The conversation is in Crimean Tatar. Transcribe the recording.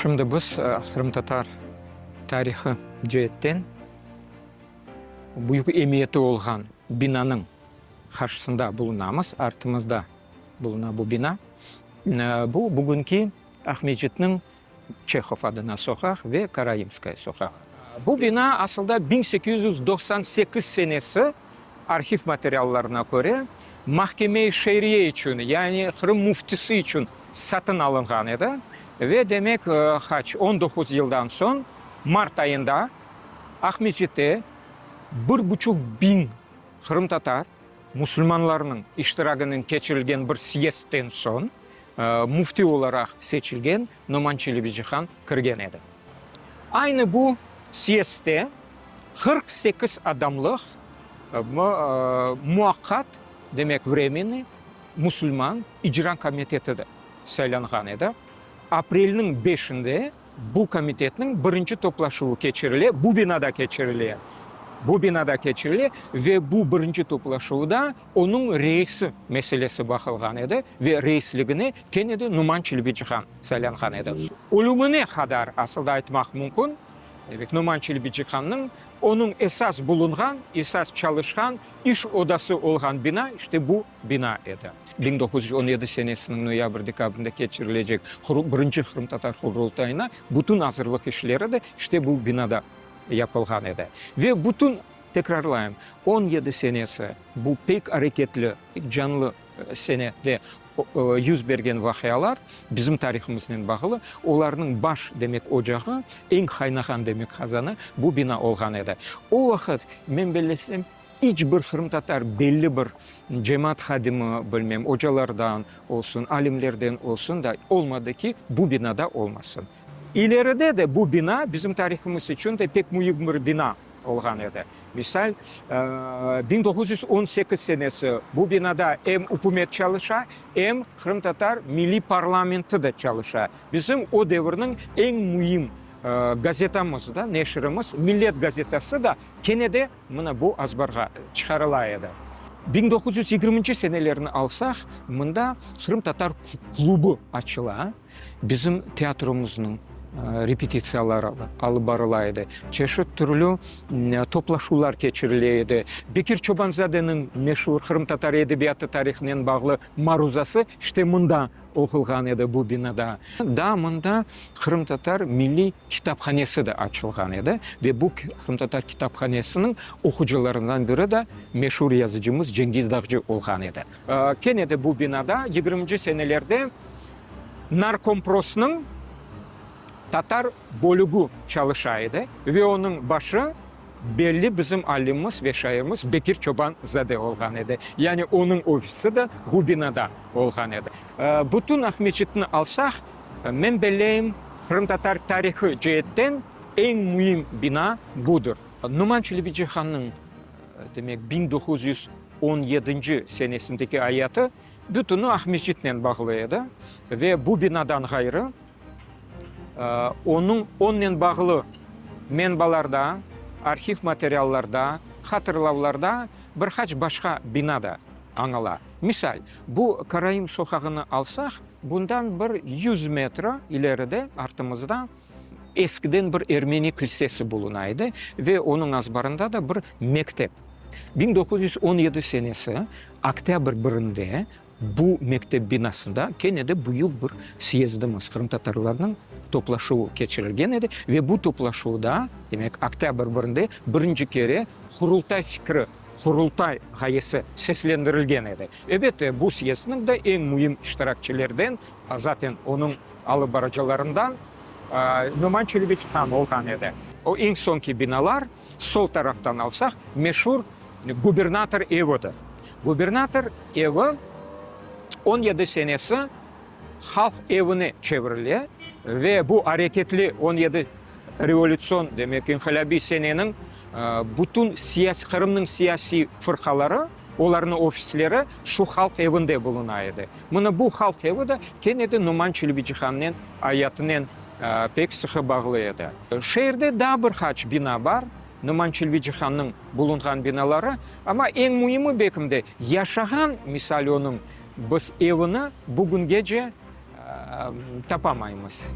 Şimdi biz qırımtatar tarihı ceetten büyük emiyeti olğan binanıñ qarşısında bulunamız. Artımızda buluna bu bina. Bu bugünki Aqmescitniñ Çehov adına soqaq ve Karaimskaya soqağı. Bu bina asılda 1898 senesi arhiv materiallarına köre Mahkeme-i Şeriye içün, yani Qırım müftisi içün satın alınğan edi ve demek qaç, 19 yıldan soñ mart ayında Aqmescitte bir buçuq biñ qırımtatar musulmanlarınıñ iştiraginen keçirilgen bir syezdden soñ müfti olaraq seçilgen Noman Çelebicihan kirgen edi. Aynı bu syezdde 48 adamlıq muvaqqat, demek vremennıy, musulman icra komiteti de saylanğan edi. Aprelniñ beşinde Bu komitetniñ birinci toplaşuvı keçirile, bu binada keçirile, bu binada keçirile ve bu birinci toplaşuvda onıñ reisi meselesi baqılğan edi ve reisligine kene de Numan Çelebicihan saylanğan edi. Ölümine qadar, asıl da aytmaq mümkün, demek, Numan Çelebicihannıñ onıñ esas bulunğan, esas çalışqan iş odası olğan bina işte bu bina edi. 1917 senesiniñ noyabr-dekabrinde keçirilecek birinci qırımtatar Qurultayına bütün azırlıq işleri de işte bu binada yapılğan edi. Ve bütün, tekrarlayım, 17 senesi, bu pek areketli, pek canlı senede yüz bergen vaqialar bizim tarihımıznen bağlı, olarnıñ baş, demek, ocağı, eñ qaynağan, demek, qazanı bu bina olğan edi. O vaqıt, men bellesem, İç bir qırımtatar belli bir cemaat hadimi, bilmem, ocalardan olsun, alimlerden olsun da olmadı ki, bu binada olmasın. İleride de bu bina bizim tarihımız içün de pek müim bir bina olğan edi. Misal, 1918 senesi bu binada em ükümet çalışa, em qırımtatar milliy parlamenti de çalışa. Bizim o devirniñ eñ müim gazetamız da, neşirimiz Millet gazetası da kene de Mına bu azbarğa çıqarıla edi. 1920-nci senelerni alsaq, mında qırımtatar klubı açıla, bizim teatromıznıñ repetitsiyaları alıp barıla edi, çeşit türlü toplaşuvlar keçirile edi. Bekir Çobanzadeniñ meşur qırımtatar edebiyatı tarihınen bağlı maruzası işte mında oqulğan edi, bu binada. Daa mında qırımtatar milliy kitaphanesi de açılğan edi ve bu qırımtatar kitaphanesiniñ oqucılarından biri de meşur yazıcımız Cengiz Dağcı olğan edi. Kene de bu binada yigirminci senelerde Narkomprosnıñ tatar bölügi çalışa edi ve onıñ başı belli bizim alimimiz ve şairimiz Bekir Çoban-zade olğan edi. Yani onıñ ofisi de bu binada olğan edi. Bütün Aqmescitni alsaq, Men belleyim, qırımtatar tarihı ceetten eñ müim bina budır. Numan Çelebicihannıñ, demek, 1917-nci senesindeki ayatı bütüni Aqmescitnen bağlı edi ve bu binadan ğayrı, onıñ onnen bağlı menbalarda, arhiv materiallarda, hatırlavlarda bir qaç başqa bina da añıla. Misal, bu Karaim soqağını alsaq, Bundan bir yüz metr ileride, artımızda, eskiden bir ermeni kilsesi buluna edi ve onıñ azbarında da bir mektep. 1917 senesi oktâbr birinde bu mektep binasında kene de büyük bir syezdimiz, qırımtatarlarnıñ toplaşuvı keçirilgen edi ve bu toplaşuvda, demek, oktâbr birinde birinci kere Qurultay fikri, Qurultay ğayesi seslendirilgen edi. Ebette, bu syezdniñ de eñ müim iştirakçilerden, zaten onıñ alıp barıcılarından Noman Çelebicihan olğan edi. O eñ soñki binalar, sol taraftan alsaq, meşur gubernator evidir. Gubernator evi 17 senesi Halq evine çevirile ve bu areketli 17 revolütsion, demek, inqilâbiy seneniñ bütün siyasiy, Qırımnıñ siyasiy fırqaları, olarnıñ ofisleri şu Halq evinde buluna edi. Mına bu Halq evi de kene de Numan Çelebicihannen ayatınen pek sıqı bağlı edi. Şeerde daa bir qaç bina bar, Numan Çelebicihannıñ bulunğan binaları, amma eñ müimi belkim de, yaşağan, misal, onıñ Biz evini bugüngece tapamaymız.